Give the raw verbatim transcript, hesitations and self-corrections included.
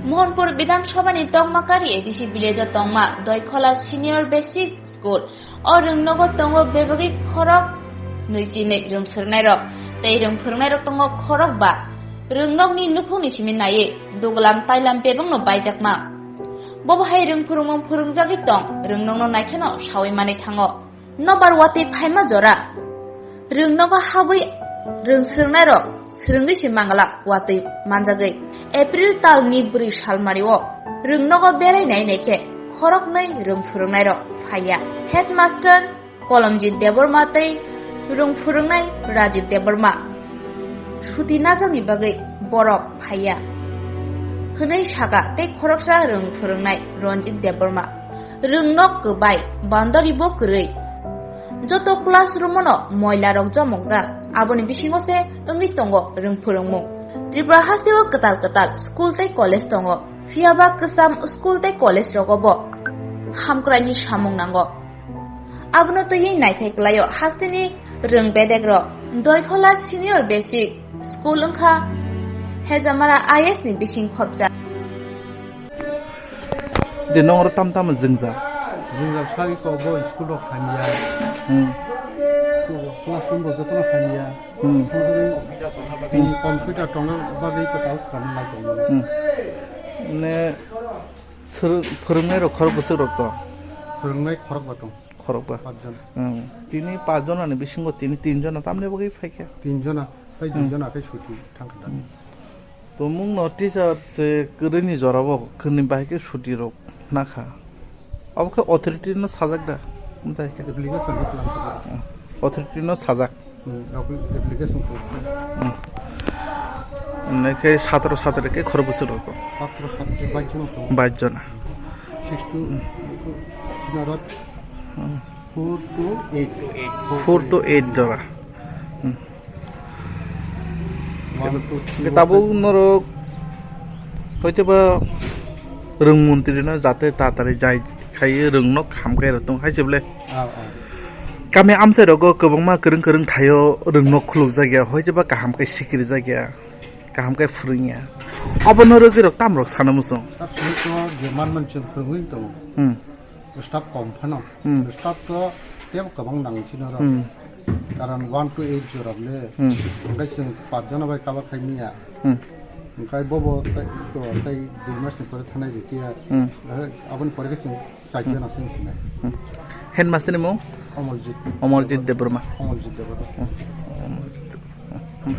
Mohanpur Bidhan Sabha ni Tongmakari A D C village o tongma Doikhola Senior Basic School o rwngnogo tongo bebagwi khorok nui chinwi rwng phwrwngnairok tei rwng phwrwngnairok tongo khorok ba. Rwngnokni nukhungni simi naiwi duglam tailam bebakno baijakma. Bobo hai rwng phwrwngmung phwrwngjagwi tong, rwngnokno naikheno saui manwi thango. Nobar watwi phaima jora. Rwngnogo habwi rwng swrwngnairok swrwngwi se manglak watwi manjagwi. April talni bwrwi salmario rwngnogo belai nai nai khe khoroknwi rwng phwrwngnairok phaiya. Headmaster Kolomjit Debbarma tei rwng phwrwngnai Rajib Debbarma. Suti najakni bagwi borok phaiya, hwnwi saka tei khoroksa rwng phwrwngnai Ranjit Debbarma. Rwngnok kwbai, boundary bo kwrwi. Joto classroom-o no moila rok jomokjak, aboni bisingo se wngwi tongo rwng phwrwngmung. Tripura hasteo kwtal kwtal school tei college tongo, phiyaba kwcham school tei college rogo bo hamkraini samung nango. Abono twiwi naithai kwlaio hasteni rwng bedek rok. Doikhola Senior Basic School wngkha Hejamara I S ni bising khopjak. De nong oro tam tam jwngjak. Jwngjak sari ko bo school rok hamya. Hmm. Classroom bo jotono hamya. Hmm. Computer tongo bagwi kwtal swnamwi lai tongo. Hmm. Ne sir-, phwrwngnai rok khorok bwswk rok to? Phwrwngnai khorok ba tong. Khorokba. Pachjon. Hmm. Tini pachjon ani bisingo tini tinjon tamni bagwi phaikha? Tinjon, tei Hmm. duijon khe suti thangkha da. Hmm. Tumungno teacher se kwrwini jorabo kwrwini bahai khe suti rok nakha. Abo khe authority no sajak da? Wngtai khe? Application ni plan kha. Hmm. Authority no sajak. Hmm, application ko. Hmm. Hwnwi khe satro satri khe khorok bwswk rok to? Satro satri bais jona to. Bais jona. Six to Hmm. Sinarot Hmm. four to eight. Four to eight jora. Hmm. One, two, three, Tabuk four, five. Norok hoiteba rwng montri no jate tatari jai khai rwng no kham kai rwng tong hai se bole. Ah, ah. Kami amchai rogo kwbangma kwrwng kwrwng thaio rwng no khuluk jak ya, hoiteba kaham kai sikiri jak ya, kaham kai phwrwng ya. Obo no rwgwi rok tam rok sana muchung. Sab sini to je man man chwng phwrwngwi tongo. Hmm. Staff kom phano. Hmm. Staff to tebo kwbang nang chini oro. Hmm. Karon one to eight jora le. Hmm. Hwnkhe chwng pach jona bai cover khai manya. Hmm. Hwnkhe bobo tei, to tei dui mas ni pore thanai rwkhe ya. Hmm. Eh, aboni pore khe chwng char jona chwng sinai. Hmm. Headmaster ni mung? Omorjit. Omorjit Debbarma. Omorjit Debbarma. Hmm. Omorjit Debbarma. Hmm.